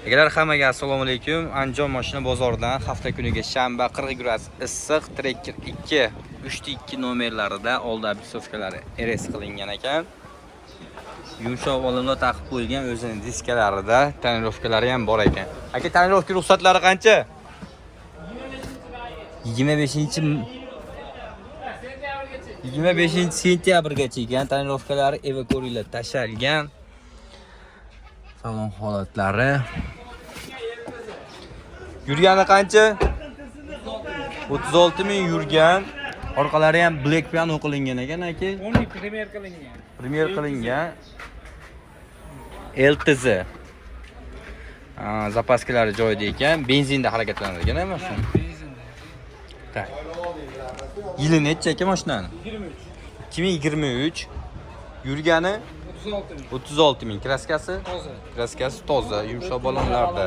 Akalar, hammaga assalomu alaykum. Andijon mashina bozoridan hafta kuniga shanba, 40 gradus issiq, Tracker 2 3.2 nomerlarida oldi обрисовка lari RS qilingan ekan. Yumshoq olimlar taqib qo'yilgan, o'zini diskalarida, тонировка lari ham bor ekan. Aka, тонировка ruxsatlari qancha? 25 sentyabrgacha ekan тонировка lari, evakuatorlar tashalgan. Salon holatlari. Yurgani qancha? 36 ming yurgan. Orqalari ham black piano qilingan ekan, aka. 10 premier qilingan. Premier qilingan. LTZ. Запаска lari joyida ekan. Benzinda harakatlanadi ekan, mashina. Benzinda. Так. Yili necha aka mashinani? 23. 2023. Yurgani 36 ming. 36 ming. Краска si? Toza. Краска si toza, yumshoq balonlarda.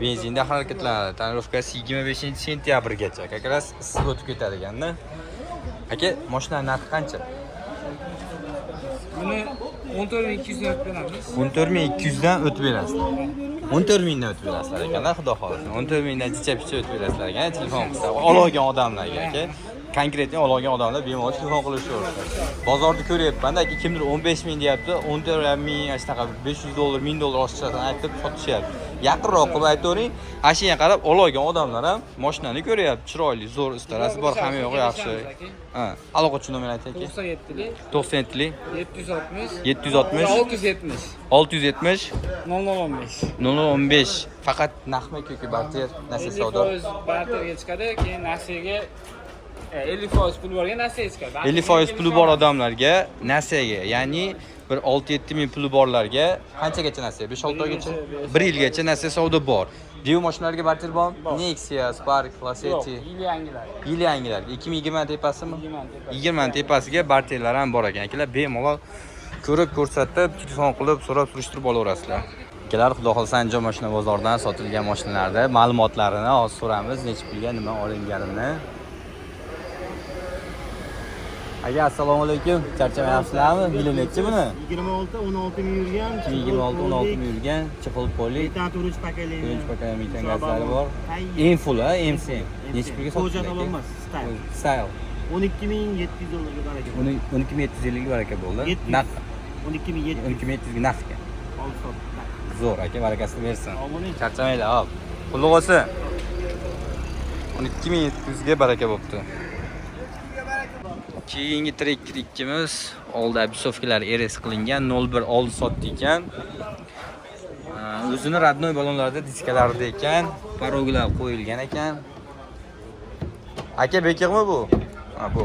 Benzinda harakatlanadi. Тонировка si 25 sentyabrgacha. Как раз issiq o'tib ketadi ekanda. Aka, mashina narxi qancha? Buni 14 200 dan o'tib beramiz. 14 200 dan o'tib berasizlar. 14 mingdan o'tib berasizlar ekanda, xudo xohlasa. 14 mingdan jicha picha o'tib berasizlar ekan, telefon qilsa. Olgan odamlarga, aka. Конкретно olgan odamlar bemalol telefon qilishaversin. Bozorda ko'ryapman-da, aka, kimdir 15 ming deyapti, 14 ming, ana shunaqa 500 dollar, 1000 dollar oshiqchasini aytib sotishyapti. Yaqinroq qilib aytavering, ana shunga qarab olgan odamlar ham mashinani ko'ryapti, chiroyli, zo'r istarasi bor, hamma yo'g'i yaxshi. Ha, aloqa uchun nomer ayting, aka. 97lik 97lik 760 760 670 670 0015. 0015. Faqat naqdmi yoki barter, nasiya savdo? 50% barterga chiqadi, keyin nasiyaga 50% pul borga nasiyaga chiqadi. 50% puli bor odamlarga nasiyaga, ya'ni bir 6-7 ming puli borlarga qanchagacha nasiya? 5-6 oygacha? 1 yilgacha nasiya savdo bor. Daewoo mashinalarga barter bormi? Bor. Nexia, Spark, Yo'q, Lacetti. Yil yangilar. Yil yangilarga 2020 tepasimi? 20 tepasi. 20 tepasiga barterlar ham bor ekan. Akalar, bemalol ko'rib, ko'rsatib, telefon qilib, so'rab surishtirib olaverasizlar. Akalar, xudo xohlasa, Andijon mashina bozoridan sotilgan mashinalarda ma'lumotlarini hozir so'ramiz, necha pulga nima olinganini. Aka, assalomu alaykum. Charchamayapsizlarmi? Yili nechi buni? 26 16 ming yurgan. 2026 16 ming yurgan, чехол полик, Bitta to'rtinchi поколение. Birinchi поколение metan gazlari bor. M full, ha, MC. Necha pulga Koja sotildi, aka? emas, style. Style. 12 700 dollarga baraka. Uni 12 750 ga baraka bo'ldi. 700. Naqd. 12 700. 12 700 ga naqd ekan. Olib sotdi. Zo'r aka, barakasini bersin. Obuna. Charchamanglar, hop. Qulluq bo'lsin. 12 700 ga baraka bo'pti. Keyingi Tracker ikkimiz oldi обрисовка lar RS qilingan, 01 oldi sotdi ekan. O'zini родной balonlarda, diskalarida ekan, порог lar qo'yilgan ekan. Aka, bekig'mi bu? Ha, bu.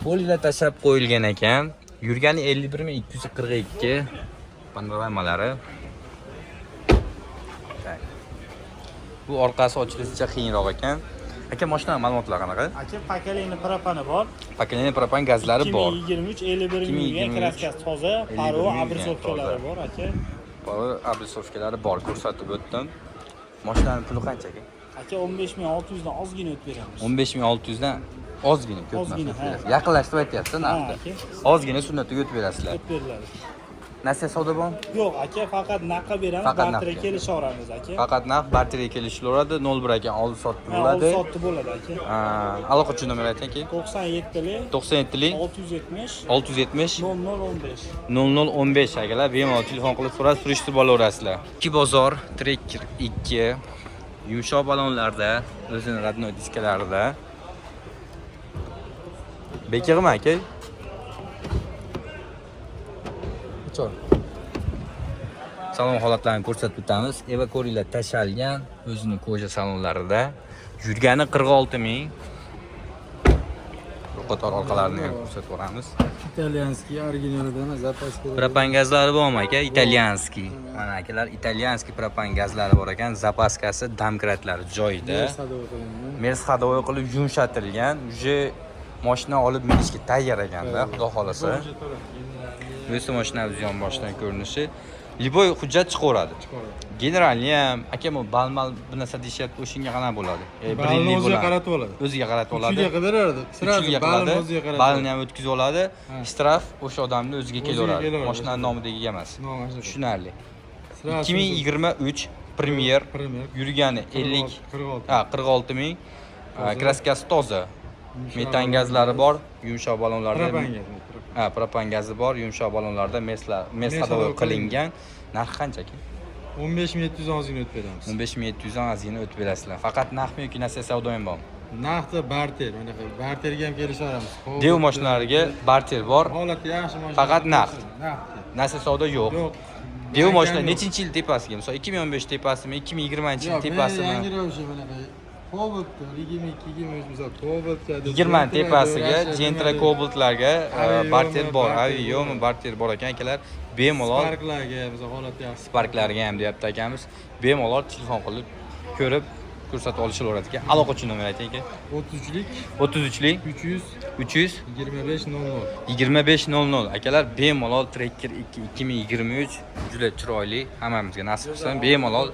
Полик lar tashlab qo'yilgan ekan. Yurgani 51 242, panoramalari. Так. Bu orqasi ochilishicha qiyinroq ekan. Aka, mashina ma'lumotlari qanaqa? Aka, поколение propani bor. Поколение propan gazlari bor. 2023, 51 ming yurgan, 2023, краска si toza, 51 paro ming yurgan, обрисовка lari toza. Bor, aka. Paro обрисовка lari bor, ko'rsatib o'tdim. Mashinani puli qancha, aka? Aka, 15 600 dan ozgina o'tib beramiz. 15 600 dan ozgina, ko'p emas, Ozgina, o'tib ha. berasiz. Yaqinlashtirib aytyapsiz narxni. Aka. Ozgina sunnatiga o'tib berasizlar. O'tib beriladi. Nasiya savdo bormi? Yo'q, aka, faqat naqqa beramiz, Faqat barterga naqdga. kelishaveramiz, aka. Faqat naqd, barterga kelishilaveradi. 01 ekan, oldi sotdi Ha, bo'ladi. oldi sotdi bo'ladi, aka. Ha, aloqa uchun nomer ayting, aka. 97lik 97lik 670 670 0015. 0015. Akalar, bemalol telefon qilib so'rab surishtirib olaverasizlar. Ikki bozor Tracker 2 yumshoq balonlarda, o'zini родной diskalarida. Bekig'mi, aka? Qachon? Salon holatlarini ko'rsatib o'tamiz. Evakuatorlar tashalgan, o'zini кожа salonlarida. Yurgani 46 ming. Bir qator orqalarini ham ko'rsatib yuboramiz. Итальянский originalidan запаска. Propan gazlari bormi, aka? Итальянский. Mana, akalar, итальянский propan gazlari bor ekan. Запаска si, домкрат lari joyida. Mers ходовой qilib yumshatilgan. Уже mashina olib minishga tayyor ekanda, xudo xolasa. Bu esa mashinamiz yon boshidan ko'rinishi. Любой hujjat chiqaveradi. Генеральный ham, aka, bu bal-mal bir narsa deyishyapti, o'shanga qanaqa bo'ladi? Bir Balni yillik o'ziga bo'ladi. qaratib oladi. O'ziga qaratib 3 oladi. yilga qilib berardi. Uch Сразу yilga balni qiladi. o'ziga qaratib. Balni ham o'tkazib oladi. Ha. Штраф o'sha odamni o'ziga O'ziga kelaveradi. kelaveradi. Mashinani nomidagi emas. Nomasiga. Tushunarli. Сразу. 2023 Premier. Premier. Yurgani 50 46. Ha, 46 ming. Toza. Краска si toza. Yumshoq Metan gazlari bor, yumshoq ballonlarda. Propan gaz. Ha, propan gazi bor, yumshoq ballonlarda mesla mes Mes ходовой ходовой qilingan. Narxi qancha aka? 15 700 ozgina o'tib beramiz. 15 700 dan ozgina o'tib berasizlar. Faqat naqdmi yoki nasiya savdo ham bormi? Naqdda barter, bunaqa barterga ham kelishaveramiz. Daewoo mashinalariga barter bor. Holati yaxshi mashina. Faqat naqd. Naqd. Nasiya savdo yo'q. Yo'q. Daewoo mashina Yo'q. nechinchi yil tepasiga? Misol, 2015 tepasimi, 2020 yil Yo'q, tepasimi? yangiroq o'sha bunaqa Cobalt 22, 23, misol Cobaltga. 20 tepasiga Gentra, Cobaltlarga Aviyomi, barter bor, barter Aviyomi bor. Barter bor ekan akalar. Bemalol Sparklarga misol holati yaxshi. Sparklarga ham deyapti akamiz. Bemalol telefon qilib, ko'rib, ko'rsatib olishaveradi ekan. Aloqa uchun nomer ayting aka. 33lik 33lik 300 300 25 00. 25 00. Akalar, bemalol Tracker 2 2023 juda chiroyli, hammamizga nasib qilsin. Bemalol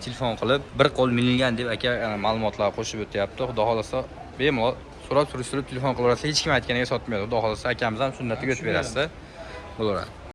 telefon qilib, bir qo'l minilgan deb aka ma'lumotlar qo'shib o'tyapti. Xudo xohlasa, bemalol so'rab surishtirib telefon qilaverasiz. Hech kim aytganiga sotmaydi. Xudo xohlasa, akamiz ham sunnatiga o'tib berasiz, bo'laveradi.